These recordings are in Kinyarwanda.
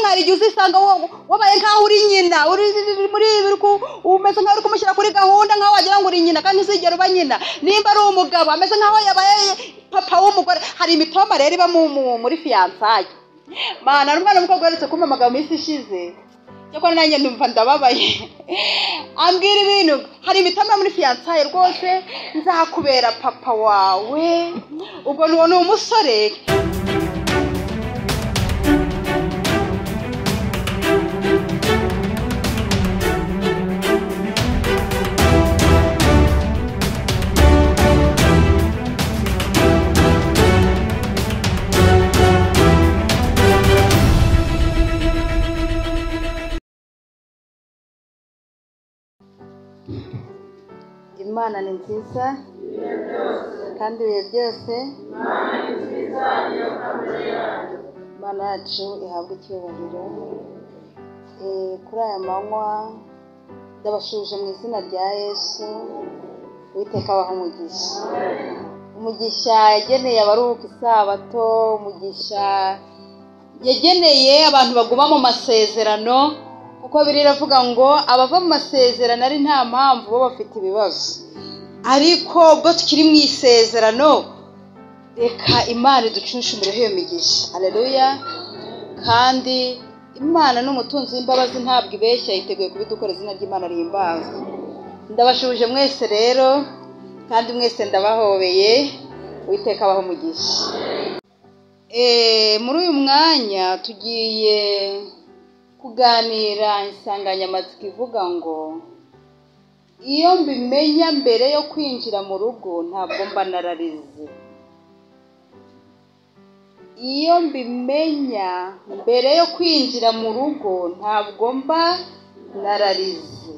hari igihe uzisanga wabaye nkaho uri nyina, uri muri umeze nkaho uri kumushyira kuri gahunda nkaho wagira ngo uri nyina kandi uzigera uba nyina. Nimba ari umugabo ameze nkaho yabaye papa w'umugore. Hari imitoma rero iba muri fiançailles. Mana, n'umwana w'umukobwa uherutse kumpamagara mu minsi ishize, cyakora nanjye numva ndababaye, ambwira ibintu. Hari imitoma muri fiançailles rwose, nzakubera papa wawe. Ubwo ni umusore. Imana ni nziza kandi ibihe byose. Imana yacu ihabwa icyubahiro. Kuri aya manywa ndabashuje mu izina rya Yesu. Uwiteka abahe umugisha. Umugisha yageneye abaruhuka isabato, umugisha yageneye abantu baguma mu masezerano, kuko biravuga ngo abava mu masezerano ari nta mpamvu bo bafite ibibazo. Ariko ubwo tukiri mu isezerano, reka Imana iducunshumire iyo migisha. Haleluya. Kandi Imana n'umutunzi w'imbabazi ntabwo ibeshya, yiteguye kubidukora. Izina ry'Imana rihimbazwe. Ndabashuje mwese rero, kandi mwese ndabahobeye. Uwiteka abahe umugisha. Muri uyu mwanya tugiye kuganira insanganyamatsiko ivuga ngo iyo mbimenya mbere yo kwinjira mu rugo ntabwo mba nararize. Iyo mbimenya mbere yo kwinjira mu rugo ntabwo mba nararize.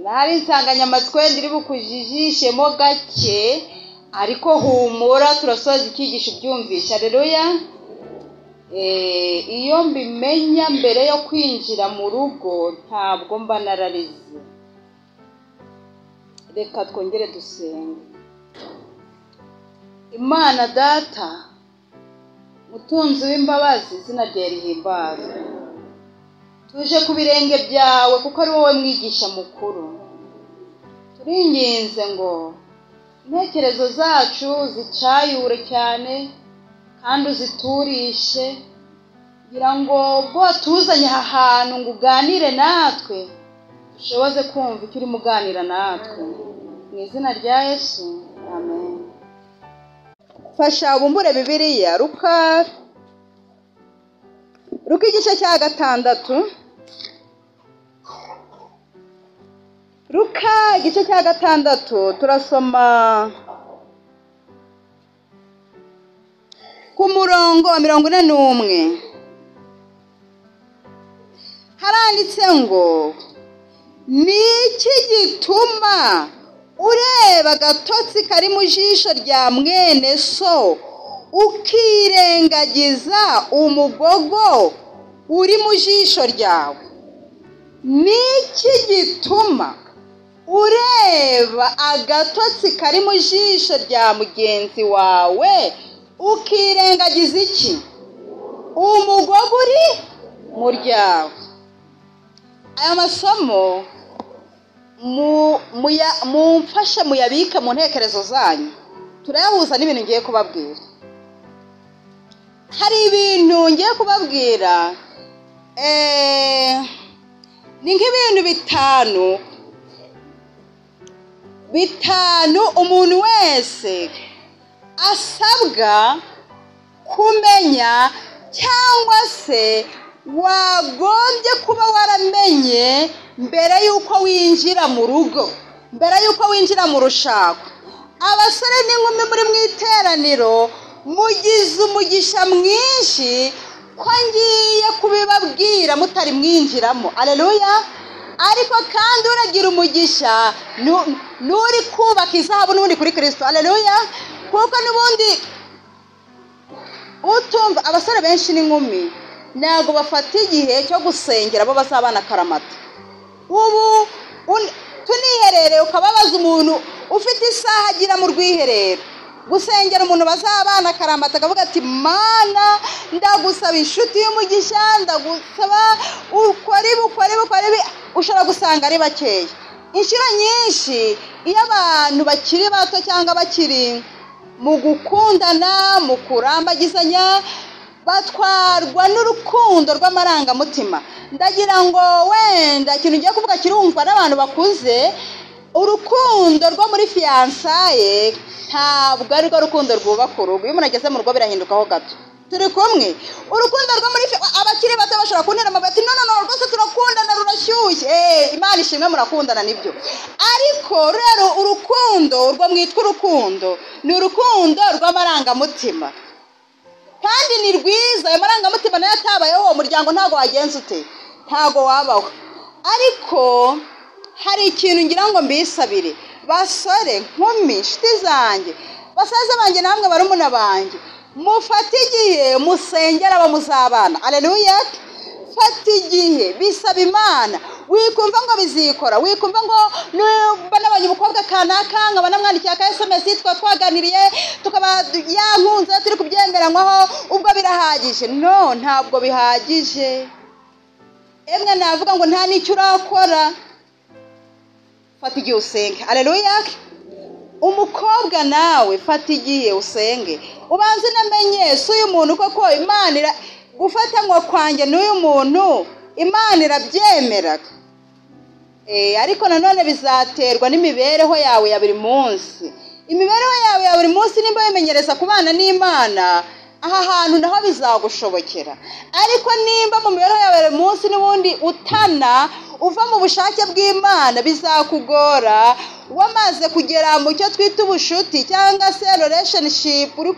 Hari insanganyamatsiko ndiri bukujijishemo gake, ariko humura turasoza icyigisho ubyumvisha. Haleluya. Iyo mbimenya mbere yo kwinjira mu rugo ntabwo mba nararize. Reka twongere dusenge. Imana Data, mutunzi w'imbabazi, izina ryawe rihimbazwe. Tuje ku birenge byawe kuko ari wowe mwigisha mukuru. Turinginze ngo intekerezo zacu zicayure cyane kandi uziturishe, kugira ngo ubwo watuzanye aha hantu ngo uganire natwe, dushoboze kumva icyo urimo uganira natwe. Mu izina rya Yesu, amen. Fasha ubumbure Bibiliya, Luka igice cya 6. Luka igice cya 6 turasoma ku murongo wa 41. Haranditse ngo ni iki gituma ureba agatotsi kari mu jisho rya mwene so, ukirengagiza umugogo uri mu jisho ryawe? Ni iki gituma ureba agatotsi kari mu jisho rya mugenzi wawe, ukirengagiza iki? Umugogo uri mu ryawe. Aya masomo mumfashe muyabike mu ntekerezo zanyu, turayahuza n'ibintu ngiye kubabwira. Hari ibintu ngiye kubabwira, ni nk'ibintu bitanu umuntu wese asabwa kumenya, cyangwa se wagombye kuba waramenye mbere yuko winjira mu rugo, mbere yuko winjira mu rushako. Abasore n'inkumi muri mu iteraniro, mugize umugisha mwinshi ko ngiye kubibabwira mutari mwinjiramo. Haleluya. Ariko kandi uragira umugisha nuri kubaka izahabu n'ubundi kuri Kristo. Haleluya. Kuko n'ubundi utumva abasore benshi n'inkumi ntabwo bafata igihe cyo gusengera bo bazabana karamata. Ubu tuniherere ukababaza umuntu ufite isaha agira mu rwiherero, Gusengera umuntu bazabana akaramata akavuga ati Mana ndagusaba inshuti y'umugisha, ndagusaba ukore ibi ukore ibi ukore ibi, ushobora gusanga ari bakeya. Inshuro nyinshi iyo abantu bakiri bato cyangwa bakiri mu gukundana, mu kurambagizanya, batwarwa n'urukundo rw'amarangamutima. Ndagira ngo wenda ikintu ngiye kuvuga kirumvwa n'abantu bakuze, urukundo rwo muri fiyansaye ntabwo ari rwo rukundo rwubaka urugo. Iyo umuntu ageze mu rugo birahindukaho gato. Turi kumwe? Urukundo rwo muri abakiri bato bashobora kuntera amabuye ati no no no rwose turakundana rurashyushye. Imana ishimwe murakundana nibyo. Ariko rero urukundo urwo mwitwa urukundo ni urukundo rw'amarangamutima, kandi ni rwiza. Ayo marangamutima nayo atabayeho uwo muryango ntabwo wagenza ute, ntabwo wabaho. Ariko hari ikintu ngira ngo mbisabire basore, nkumi, inshuti zanjye, basaza banjye namwe barumuna banjye, mufate igihe musengera abo muzabana. Aleluya! Fata igihe, bisaba Imana. Wikumva ngo bizikora, wikumva ngo niba nabonye umukobwa kanaka nkaba namwandikiye aka SMS tukaba twaganiriye tukaba yankunze turi kubyemeranywaho ubwo birahagije. No, ntabwo bihagije. Emwe navuga ngo nta n'icyo urakora. Fata igihe usenge. Aleluya! Umukobwa nawe fata igihe usenge, ubanze unamenye si uyu muntu koko Imana gufatanywa kwanjye n'uyu muntu Imana irabyemera. Ariko nanone bizaterwa n'imibereho yawe ya buri munsi. Imibereho yawe ya buri munsi nimba wimenyereza kubana n'Imana, aha hantu naho bizagushobokera. Ariko nimba mu mibereho yawe ya buri munsi n'ubundi utana uva mu bushake bw'Imana, bizakugora. Wamaze kugera mu cyo twita ubushuti cyangwa se relationship, uri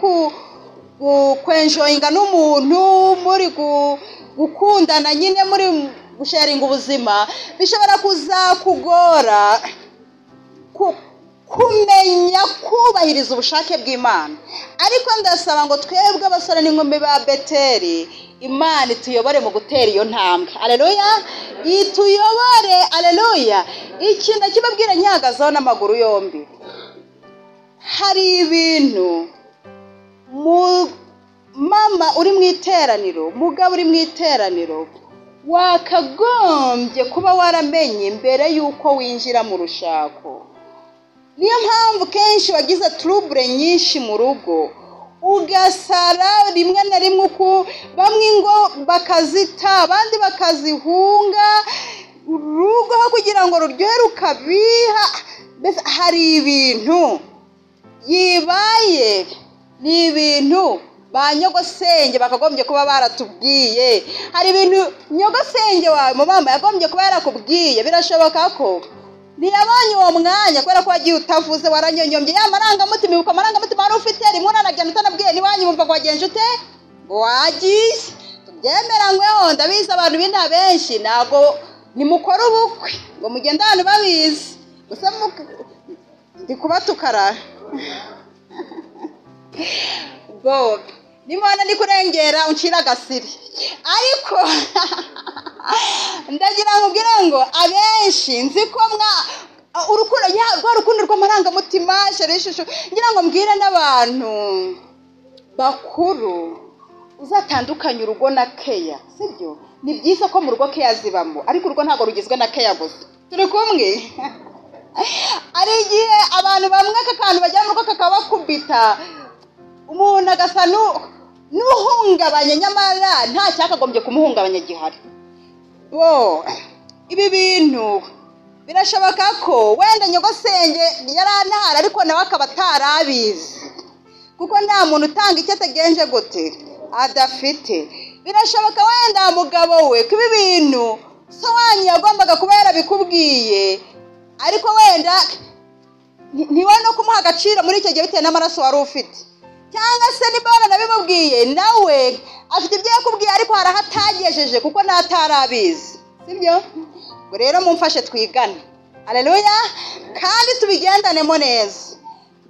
kwenjoyinga n'umuntu, muri gukundana nyine, muri gusharinga ubuzima, bishobora kuzakugora kumenya kubahiriza ubushake bw'Imana. Ariko ndasaba ngo twebwe abasore n'inkumi ba Beteli, Imana ituyobore mu gutera iyo ntambwe. Aleluya! Ituyobore. Aleluya! Iki ndakibabwira nyihagazeho n'amaguru yombi. Hari ibintu mama uri mu iteraniro, mugabo uri mu iteraniro, wakagombye kuba waramenye mbere y'uko winjira mu rushako. Niyo mpamvu kenshi wagize trouble nyinshi mu rugo, ugasara rimwe na rimwe uko bamwe ingo bakazita, abandi bakazihunga, urugo aho kugira ngo ruryohe rukabiha. Mbese hari ibintu yibaye, ni ibintu ba nyogosenge bakagombye kuba baratubwiye. Hari ibintu nyogosenge wawe mama yagombye kuba yarakubwiye. Birashoboka ko ntiyabonye uwo mwanya kubera ko wagiye utavuze, waranyonyombye ya marangamutima. Ibuka amarangamutima wari ufite, rimwe uranagenda utanabwiye n'iwanyu, wumva ngo wagenje ute, ngo wagiye. Tubyemeranyweho, ndabizi abantu b'inaha benshi ntabwo nimukora ubukwe ngo mugende ahantu babizi, gusa ndi kubatukara bo nimubona ndi kurengera uncira agasiri. Ariko ndagira ngo ubwire ngo abenshi nzi ko urukundo rwa rukundo rw'amarangamutima ishusho, ngira ngo mbwire n'abantu bakuru, uzatandukanye urugo na keya, sibyo? Ni byiza ko mu rugo keya zibamo, ariko urugo ntabwo rugizwe na keya gusa. Turi kumwe? Ari igihe abantu bamwe akantu bajya mu rugo kakabakubita, umuntu agasa n'uhungabanye, nyamara nta cyakagombye kumuhungabanya gihari. Bo ibi bintu birashoboka ko wenda nyogosenge yari anahari, ariko nawe akaba atarabizi, kuko nta muntu utanga icyo atagenje gute adafite. Birashoboka wenda mugabo we ko ibi bintu so wanyu yagombaga kuba yarabikubwiye, ariko wenda ntiwe no kumuha agaciro muri icyo gihe bitewe n'amaraso wari ufite, cyangwa se niba waranabimubwiye nawe afite ibyo yakubwiye ariko hari aho atagejeje kuko n'atarabizi, sibyo? Ubwo rero mumfashe twigane. Aleluya! Kandi tubigendanemo neza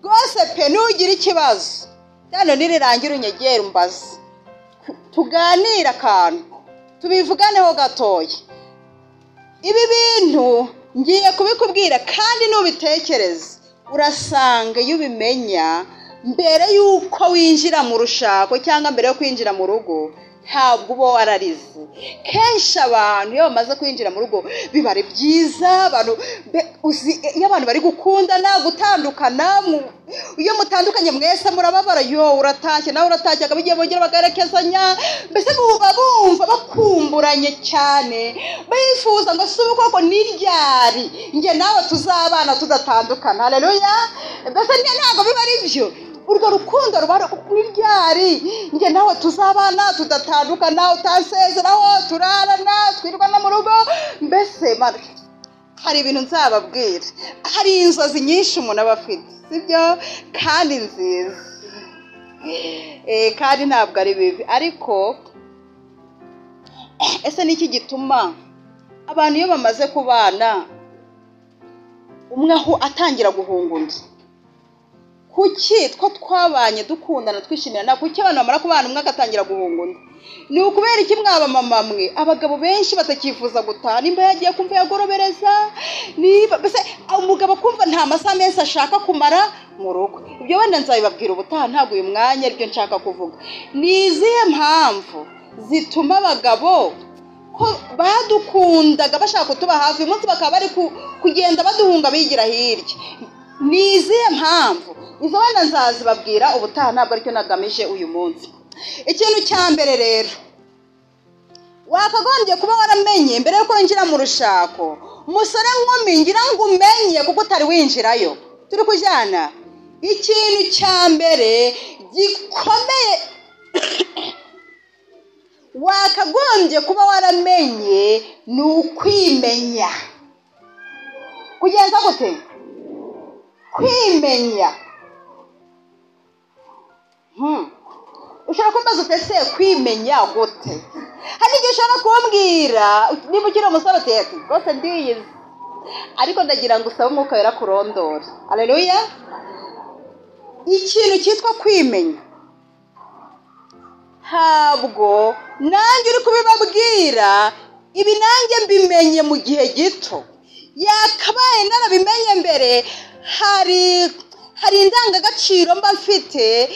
rwose pe. Nugira ikibazo hano nirirangira unyegere umbaze, tuganire akantu, tubivuganeho gatoya. Ibi bintu ngiye kubikubwira kandi nubitekereza urasanga iyo ubimenya Mbere y'uko winjira mu rushako cyangwa mbere yo kwinjira mu rugo, ntabwo uba wararize. Kenshi abantu iyo bamaze kwinjira mu rugo biba ari byiza, iyo abantu bari gukundana, gutandukana, iyo mutandukanye mwese murababara, yo uratashye nawe uratashye, bigiye bongera bagarekezanya, mbese buba bumva bakumburanye cyane, bifuza ngo si ubukoko ni ryari njye nawe tuzabana tudatandukana. Haleluya! Mbese ntabwo biba ari byo. Urwo rukundo ruba ryari njye nawe tuzabana tudatandukana, utansezeraho, turarana, twirwana mu rugo. Mbese hari ibintu nzababwira, hari inzozi nyinshi umuntu aba afite, sibyo? Kandi nziza, kandi ntabwo ari bibi. Ariko ese niki gituma abantu iyo bamaze kubana umwe aho atangira guhunga undi? Kuki two twabanye dukundana twishimirana, kuki abantu bamara kubana umwe agatangira guhunga undi? Ni ukubera iki mwaba mama mwe abagabo benshi batakifuza gutaha? Nimba yagiye kumva yagorobereza, niba mbese umugabo kumva nta masaha menshi ashaka kumara mu rugo. Ibyo wenda nzabibabwira ubutaha, ntabwo uyu mwanya aribyo nshaka kuvuga. Ni izihe mpamvu zituma abagabo ko badukundaga bashaka kutuba hafi, uyu munsi bakaba bari kugenda baduhunga bigira hirya? Ni izihe mpamvu? Izo wenda nzazibabwira ubutaha, ntabwo aricyo nagamije uyu munsi. Ikintu cya mbere rero wakagombye kuba waramenye mbere yuko winjira mu rushako, musore nkumi, ngira ngo umenye kuko utari winjirayo, turi kujyana. Ikintu cya mbere gikomeye wakagombye kuba waramenye ni ukwimenya. Kugenza gute? Kwimenya. Ushobora kumbaza ute se kwimenya gute? Hari igihe ushobora kumbwira niba ukiri umusore uti rwose ndiyizi, ariko ndagira ngo usabe umwuka wera kurondora. Haleluya! Ikintu cyitwa kwimenya, ntabwo nanjye uri kubibabwira, ibi nanjye mbimenye mu gihe gito, yakabaye narabimenye mbere. Hari indangagaciro mba mfite,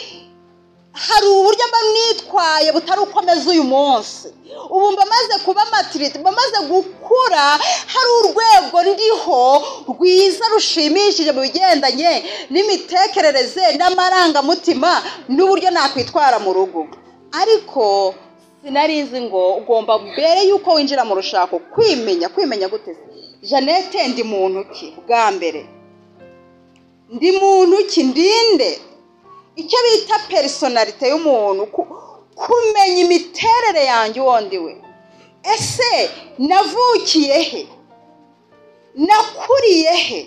hari uburyo mba nitwaye butari uko ameze uyu munsi. Ubu mba maze kuba maturite, mba maze gukura, hari urwego ndiho rwiza rushimishije mu bigendanye n'imitekerereze n'amarangamutima n'uburyo nakwitwara mu rugo. Ariko sinarizi ngo ugomba mbere y'uko winjira mu rushako kwimenya. Kwimenya gute se? Jeannette ndi muntu ki? Bwa mbere ndi muntu ki? Ndinde? Icyo bita personalite y'umuntu, kumenya imiterere yanjye uwo ndiwe. Ese navukiye he? Nakuriye he?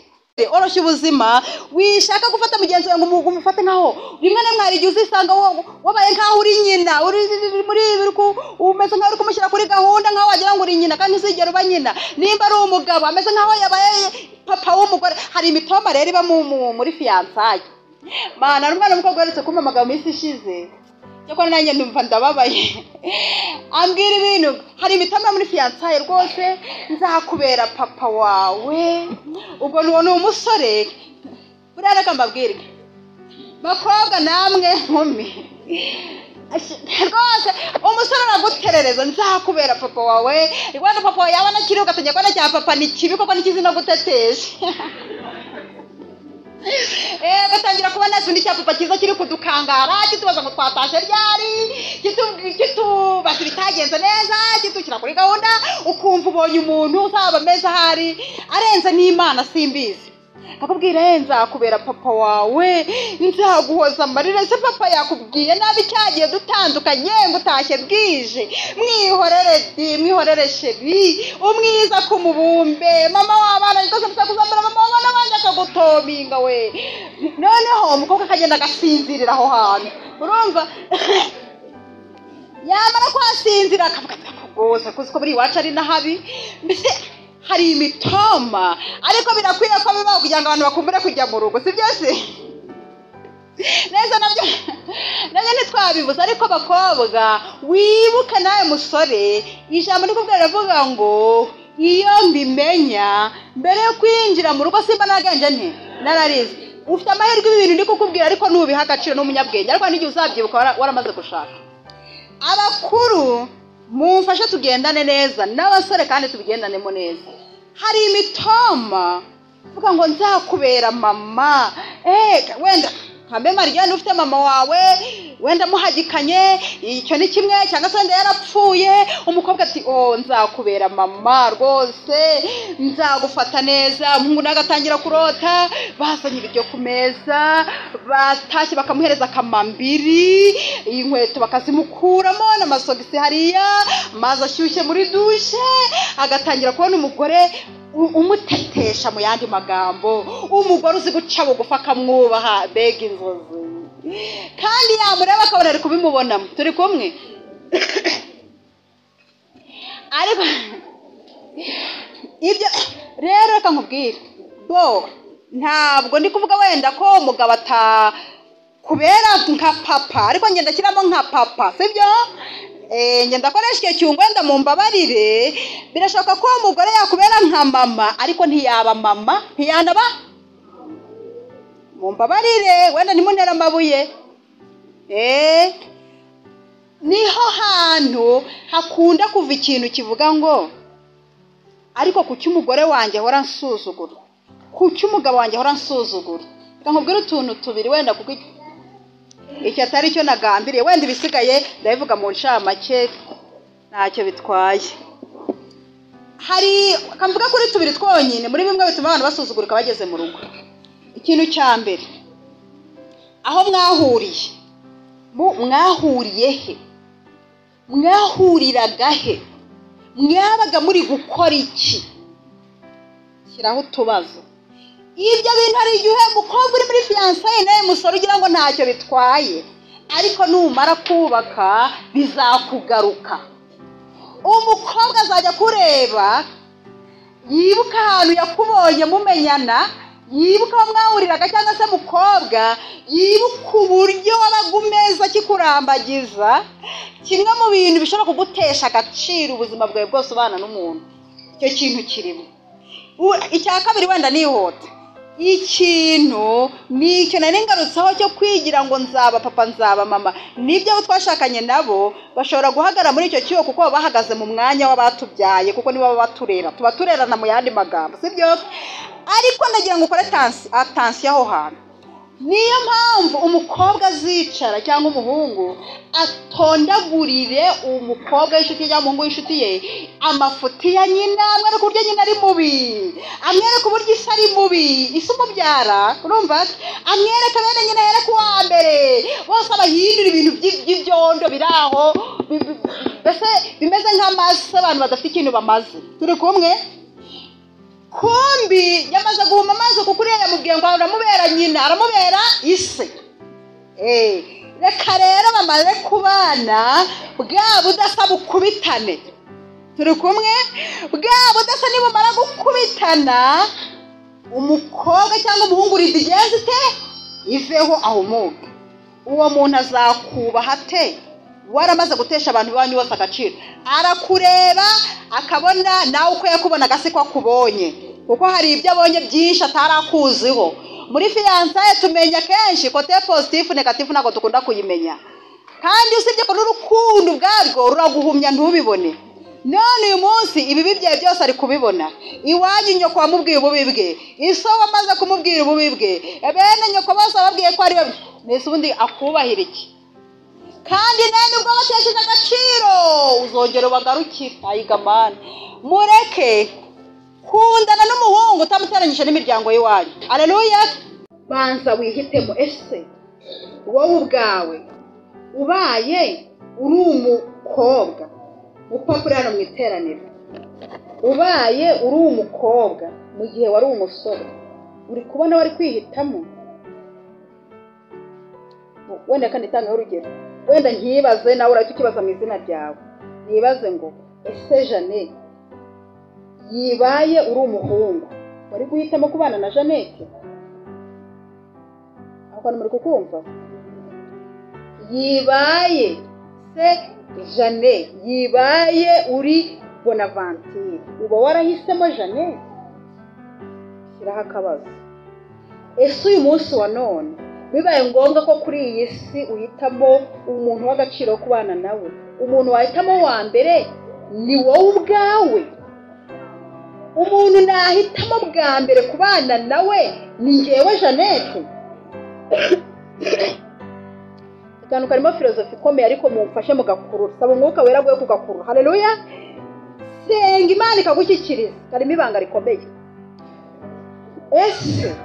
Oroshya ubuzima, wishaka gufata mugenzi wawe ngo umufate nkaho rimwe na rimwe hari igihe uzisanga wabaye nkaho uri nyina, uri muri umeze nkaho uri kumushyira kuri gahunda nkaho wagira ngo uri nyina, kandi uzigera uba nyina. Nimba ari umugabo ameze nkaho yabaye papa w'umugore. Hari imitoma rero iba muri fiançailles. Mana, umwana w'umukobwa uherutse kumpamagara mu minsi ishize, cyakora nanjye numva ndababaye, ambwira ibintu. Hari imitoma muri fiançailles, rwose nzakubera papa wawe. Ubwo ni umusore. Buriya reka mbabwire bakobwa namwe nkumi, rwose umusore araguterereza, nzakubera papa wawe. Rwanda papa wawe yaba anakiri, ugatangira kubona cya papa ni kibi koko, ni kizi no gutetesha. Gatangira kubona ikindi cya papa cyiza kiri kudukangara, kitubaza ngo twatashe ryari, kitubaza ibitagenze neza, kitukira kuri gahunda. Ukumva ubonye umuntu uzaba ameze ahari arenze n'Imana simbizi, akubwira nzakubera papa wawe, nzaguhoza amarira. Ese papa yakubwiye nabi cyagiye dutandukanye ngo utashye bwije? Mwihorere di, mwihorere sheri, umwiza ku mubumbe, mama w'abana rwose kuzambara mama w'abana banjye akagutominga we. Noneho umukobwa akagenda agasinzirira aho hantu, urumva yamara kuhasinzira akavuga ati rwose kuzi ko buri iwacu ari na habi. Mbese hari imitoma, ariko birakwiye ko bibaho kugira ngo abantu bakumbure kujya mu rugo, si byo se? Neza nabyo ntitwabibuze. Ariko bakobwa, wibuke nawe musore, ijambo ndikubwira riravuga ngo iyo mbimenya mbere yo kwinjira mu rugo simba naganje nti nararize. Ufite amahirwe y'ibintu ndi kukubwira ariko nubiha agaciro n'umunyabwenge, ariko n'igihe uzabyibuka waramaze gushaka. Abakuru mumfashe tugendane neza n'abasore kandi tubigendanemo neza. Hari imitoma uvuga ngo nzakubera mama, wenda kambe Mariya ufite mama wawe wenda muhagikanye, icyo ni kimwe, cyangwa se wenda yarapfuye, umukobwa ati oh nzakubera mama rwose, nzagufata neza. Umuhungu nawe agatangira kurota, bazanye ibiryo ku meza, batashye bakamuhereza kamambiri, inkweto bakazimukuramo n'amasogisi hariya, amazi ashyushye muri dushe, agatangira kubona umugore umutetesha, mu yandi magambo umugore uzi guca bugufi akamwubaha, mbega inzozi. Kandi yamureba akabona ari kubimubonamo. Turi kumwe? Ariko ibyo rero reka nkubwire, bo ntabwo ndi kuvuga wenda ko umugabo atakubera nka papa, ariko ngenda ashyiramo nka papa, sibyo? Ngenda akoresha icyo cyungo wenda mumbabarire. Birashoboka ko umugore yakubera nka mama, ariko ntiyaba mama, ntiyanaba, mumbabarire wenda ntimuntere amabuye. Niho hantu hakunda kuva ikintu kivuga ngo ariko kuki umugore wanjye ahora ansuzugura, kuki umugabo wanjye ahora ansuzugura. Reka nkubwire utuntu tubiri wenda kuko icyo atari cyo nagambiriye, wenda ibisigaye ndabivuga mu ncamake ntacyo bitwaye. Hari kamvuga kuri tubiri twonyine muri bimwe bituma abantu basuzugurika bageze mu rugo. Ikintu cya mbere, aho mwahuriye, mwahuriye he, mwahuriraga he, mwabaga muri gukora iki? Shyiraho utubazo. Ibyo bintu hari igihe umukobwa uri muri fiyansaye nawe musore ugira ngo ntacyo bitwaye, ariko numara kubaka bizakugaruka. Umukobwa azajya kureba, yibuka ahantu yakubonye mumenyana, yibuka aho mwahuriraga, cyangwa se mukobwa yibuka uburyo wabaga umeze akikurambagiza. Kimwe mu bintu bishobora kugutesha agaciro ubuzima bwawe bwose ubana n'umuntu, icyo kintu kirimo. Icya kabiri wenda nihuta, ikintu nicyo nari ngarutseho cyo kwigira ngo nzaba papa nzaba mama. Nibyo abo twashakanye nabo bashobora guhagarara muri icyo cyuho kuko bahagaze mu mwanya w'abatubyaye, kuko nibo baba baturera, tuba turerana mu yandi magambo, sibyo? Ariko ndagira ngo ukore atansiyo aho hantu. Niyo mpamvu umukobwa azicara cyangwa umuhungu atondagurire umukobwa w'inshuti ye cyangwa umuhungu w'inshuti ye amafuti ya nyina, amwereka uburyo nyina ari mubi, amwereka uburyo isi ari mubi, isi umubyara, urumva? Amwereka bene nyina yereka uwa mbere, bose abahindura ibintu by'ibyondo biri aho, mbese bimeze nk'amase abantu badafite ikintu bamaze. Turi kumwe? Kumbi yamaze guhuma amaso kuko uriya yamubwiye ngo aramubera nyina, aramubera ise. Reka rero bamaze kubana bwa budasa bukubitane. Turi kumwe? Bwa budasa nibumara gukubitana, umukobwa cyangwa umuhungu uridigenza ite iveho ahumuke. Uwo muntu azakubaha ate waramaze gutesha abantu banyu bose agaciro? Arakureba akabona nawe uko yakubonaga siko akubonye, kuko hari ibyo abonye byinshi atarakuziho. Muri fiyansaye tumenya kenshi kote positif negatif, ntabwo dukunda kuyimenya, kandi usibye ko n'urukundo ubwarwo ruraguhumya ntubibone. None uyu munsi ibibi byawe byose ari kubibona. Iwanyu nyoko wamubwiye ububi bwe, iso wamaze kumubwira ububi bwe, bene nyoko bose bababwiye ko ari we, nese ubundi akubahira iki? Kandi nawe nubwo batesheje agaciro uzongera ubagarukire. Ayigamana, mureke kundana n'umuhungu utamuteranyije n'imiryango y'iwanyu. Aleluya. Banza wihitemo, ese wowe ubwawe ubaye uri umukobwa upapuro hano mu iteraniro, ubaye uri umukobwa mu gihe wari umusore, uri kubona wari kwihitamo? Wenda kandi itangaho urugero, wenda nkibaze nawe urahita ukibaza mu izina ryawe, nibaze ngo ese Jeannette yibaye uri umuhungu wari guhitamo kubana na Jeannette? Aho muri kukumva? Yibaye se Jeannette, yibaye uri Bonaventure, uba warahisemo Jeannette? Shyiraho akabazo. Ese uyu munsi wa none bibaye ngombwa ko kuri iyi si uhitamo umuntu w'agaciro wo kubana nawe, umuntu wahitamo wa mbere ni wowe ubwawe? Umuntu nahitamo bwa mbere kubana nawe ni njyewe Jeannette? Akantu karimo filozofi ikomeye, ariko mumfashe mugakurura. Saba umwuka wera aguhe kugakurura. Haleluya. Senga Imana ikagushyikiriza. Karimo ibanga rikomeye. Ese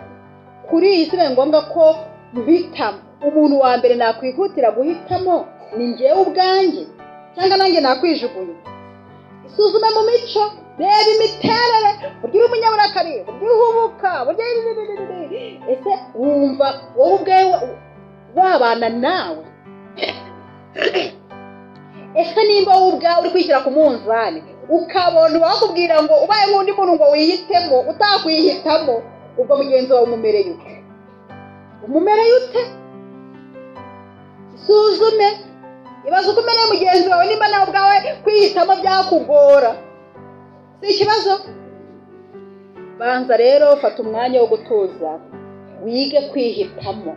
kuri iyi si bibaye ngombwa ko mpitamo umuntu wa mbere nakwihutira guhitamo ni njyewe ubwanjye, cyangwa nanjye nakwijugunya? Isuzume mu mico, reba imiterere, burya uri umunyaburakari, burya uhubuka, burya ese wumva wowe ubwawe wabana nawe? Ese nimba wowe ubwawe uri kwishyira ku munzani ukabona uwakubwira ngo ubaye nk'undi muntu ngo wihitemo, utakwihitamo, ubwo mugenzi wawe umumereye ute? Umumereye ute? Isuzume, ibaze uko umereye mugenzi wawe, nimba nawe ubwawe kwihitamo byakugora. Si ikibazo? Banza rero fata umwanya wo gutuza, wige kwihitamo.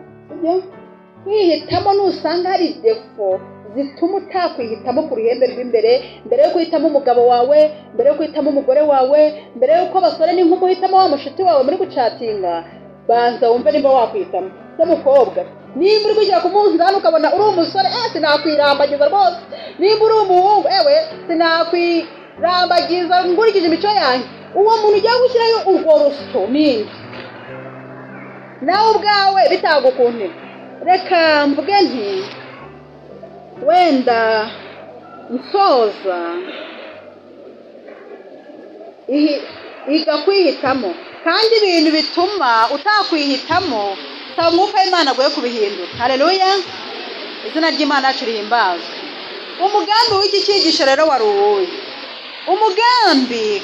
Kwihitamo nusanga hari defo zituma utakwihitamo ku ruhembe rw'imbere, mbere yo guhitamo umugabo wawe, mbere yo guhitamo umugore wawe, mbere y'uko abasore n'inkumi uhitamo wa mushuti wawe muri gucatinga, banza wumve nimba wakwihitamo. Se mukobwa, nimba uri kwishyira ku munzani ukabona uri umusore, sinakwirambagiza rwose. Nimba uri umuhungu, ewe sinakwirambagiza nkurikije imico yanjye. Uwo muntu ugiye gushyirayo urwo rusyo ninde? Nawe ubwawe bitagukundira. Reka mvuge nti wenda nsoza, iga kwihitamo. Kandi ibintu bituma utakwihitamo, saba umwuka w'Imana aguhe kubihindura. Haleluya. Izina ry'Imana yacu rihimbazwe. Umugambi w'iki cyigisho rero wari uwuhe? Umugambi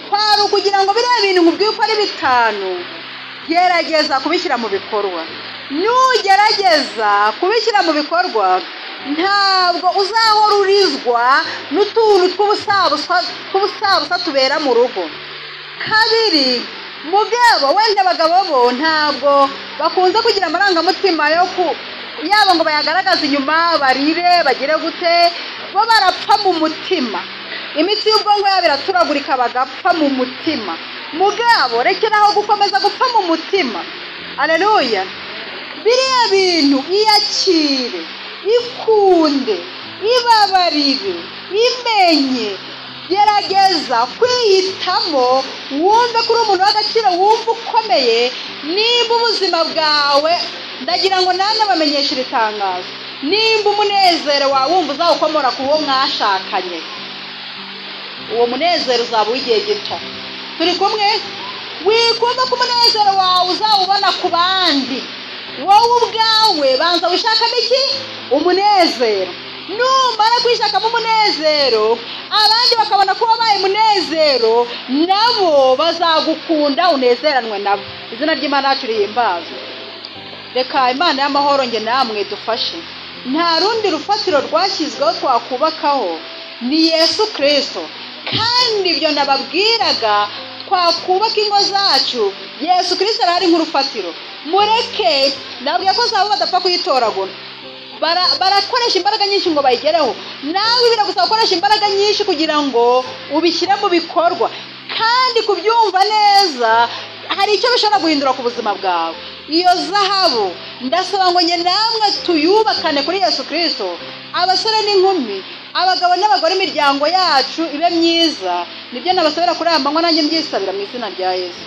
kwari ukugira ngo biriya bintu nkubwiye uko ari 5, gerageza kubishyira mu bikorwa. Nugerageza kubishyira mu bikorwa, ntabwo uzahora urizwa n'utuntu tw'ubusabusa tubera mu rugo. Kabiri, mugabo wenda abagabo bo ntabwo bakunze kugira amarangamutima yo yaba ngo bayagaragaze inyuma, barire bagire gute, bo barapfa mu mutima. Imitsi y'ubwonko yabo iraturagurika bagapfa mu mutima. Mugabo rekeraho gukomeza gupfa mu mutima. Haleluya. Biriya bintu iyakire, ikunde, ibabarire, imenye. Gerageza kwihitamo, wumve ko uri umuntu w'agaciro, wumve ukomeye. Nimba ubuzima bwawe, ndagira ngo nanjye bamenyeshe iri tangazo, nimba umunezero wawe wumva uzawukomora ku wo mwashakanye, uwo munezero uzaba uw'igihe gito. Turi kumwe? Wikumva ko umunezero wawe uzawubona ku bandi. Wowe ubwawe banza wishakamo iki? Umunezero. Numara kwishakamo umunezero, abandi bakabona ko wabaye umunezero, nabo bazagukunda unezeranwe nabo. Izina ry'Imana yacu rihimbazwe. Reka Imana y'amahoro nge namwe dufashe. Nta rundi rufatiro rwashyizweho twakubakaho, ni Yesu Kristo. Kandi ibyo nababwiraga, twakubaka ingo zacu, Yesu Kristo arahari nk'urufatiro. Mureke, nababwiye ko zahabu badapfa kuyitoragura. Barakoresha imbaraga nyinshi ngo bayigereho. Nawe biragusaba gukoresha imbaraga nyinshi kugira ngo ubishyire mu bikorwa. Kandi kubyumva neza, hari icyo bishobora guhindura ku buzima bwawe. Iyo zahabu ndasaba ngo njye namwe tuyubakane kuri Yesu Kristo. Abasore n'inkumi, abagabo n'abagore, imiryango yacu ibe myiza. Nibyo nabasabira kuri aya manywa, nanjye mbyisabira mu izina rya Yesu.